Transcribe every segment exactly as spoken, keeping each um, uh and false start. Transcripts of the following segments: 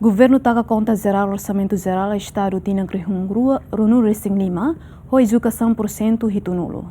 Governu taka Konta Jerál Orsamentu Jerál Estadu tinan rihun rua ruanulu resin lima, ho ezekusaun pursentu hitunulu.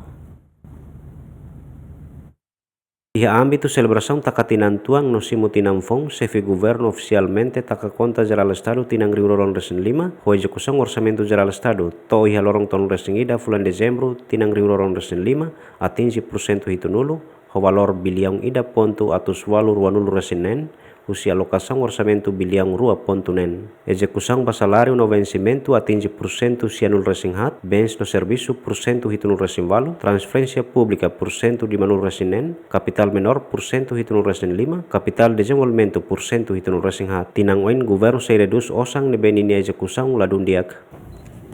Iha ámbitu selebrasaun taka tinan tuan no simu tinan foun, Xefe Governu ofisialmente taka Konta Jerál Estadu tinan rihun rua ruanulu resin lima, ho ezekusaun Orsamentu Jerál Estadu, to'o iha loron tolunulu resin ida fulan Dezembru tinan rihun rua ruanulu resin lima, atinje pursentu hitunulu, ho valór biliaun ida pontu atus ualu ruanulu resin neen, husi alokasaun orsamentu biliaun rua pontu neen. Ezekusaun ba saláriu no vensimentu atinje pursentu sianulu resin haat, bens no servisu pursentu hitunulu resin ualu, transferénsia públika pursentu limanulu resin neen, kapitál menór pursentu hitunulu resin lima, kapitál dezenvolvimentu pursentu hitunulu resin haat. Tinan oin governu sei redús osan ne'ebé ninia ezekusaun ladún di'ak.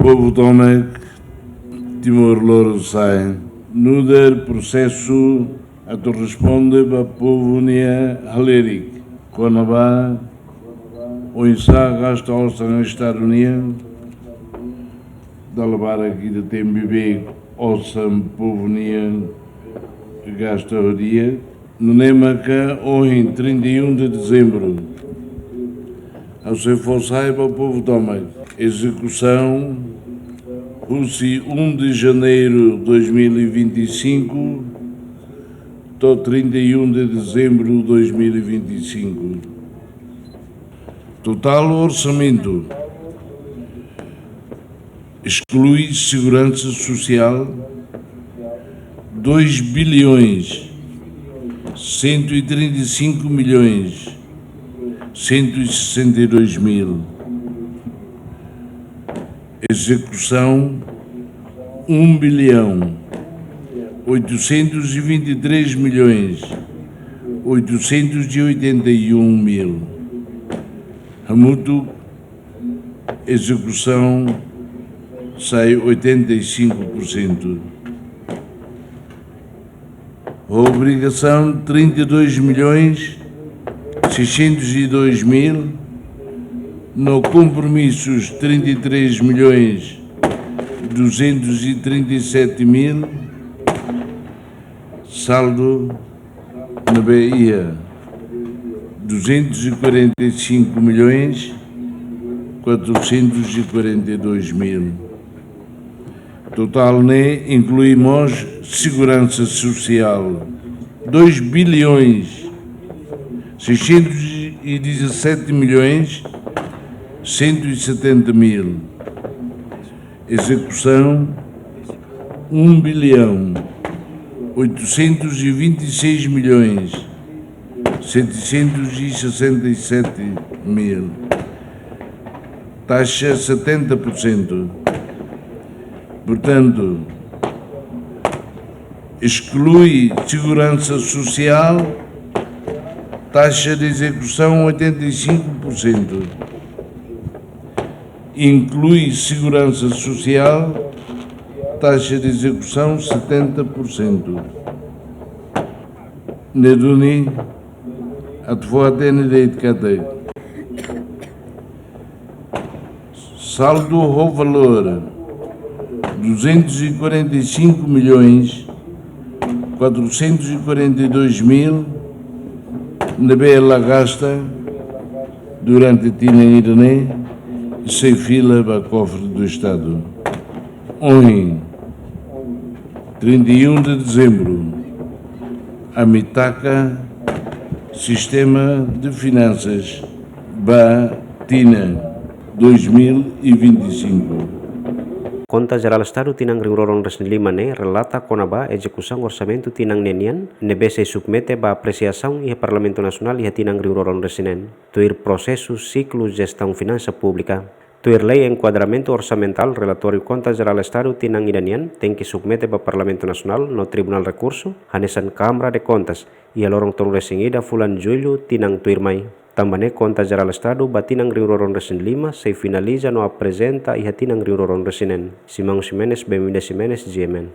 Povu tomak, Timor-Leste, nu'udar prosesu atu responde ba povu nia halerik kona-ba oinsá gasta osan Estadu nian, dala barak ita tenke bele osan povu nian gasta ho di'ak. Nune'e maka ohin, trinta e um de dezembro, ha'u sei fó sai ba povu tomak ezekusaun husi um de janeiro dois mil e vinte e cinco to'o trinta e um de dezembro dois mil e vinte e cinco. Totál orsamentu, exclui segurança social, dois bilhões cento e trinta e cinco milhões cento e sessenta e dois mil. Execução, um bilhão oitocentos e vinte e três milhões oitocentos e oitenta e um mil. Hamutuk, execução sai oitenta e cinco por cento. Obrigação, trinta e dois milhões seiscentos e dois mil, no compromissos, trinta e três milhões duzentos e trinta e sete mil, saldo ne'ebé iha duzentos e quarenta e cinco milhões quatrocentos e quarenta e dois mil. Totál ne'e inklui mós segurança social, dois bilhões seiscentos e dezassete milhões cento e setenta mil. Execução, um bilhão oitocentos e vinte e seis milhões setecentos e sessenta e sete mil. Taxa, setenta por cento. Portanto, exclui segurança social, taxa de execução oitenta e cinco por cento. Inclui segurança social, taxa de execução setenta por cento. Ne'e duni, atu fó-hatene de'it katak saldo ho valór duzentos e quarenta e cinco milhões quatrocentos e quarenta e dois mil ne'ebé la gasta durante tinan ida-ne'e, sei fila ba kofre do Estado. Ohin, trinta e um de dezembro, ami taka sistema de finansas ba tinan dois mil e vinte e cinco. Konta Jerál Estadu tinan rihun rua ruanulu resin lima ne'e relata kona-ba ezekusaun orsamentu tinan ne'e nian, ne'ebé sei submete ba apresiasaun iha Parlamentu Nasionál iha tinan rihun rua ruanulu resin neen, tuir prosesu siklu jestaun finansa públika. Tuir lei enkuadramentu orsamentál, relatóriu Konta Jerál Estadu tinan ida nian tenke submete ba Parlamentu Nasionál no Tribunál Rekursu, hanesan Kámara de Kontas, iha loron tolunulu resin ida fulan Jullu tinan tuirmai. Tanba ne'e Konta Jerál Estadu ba tinan rihun rua ruanulu resin lima sei finaliza no aprezenta iha tinan rihun rua ruanulu resin neen. Simão Ximenes, Bemida Ximenes, G M N.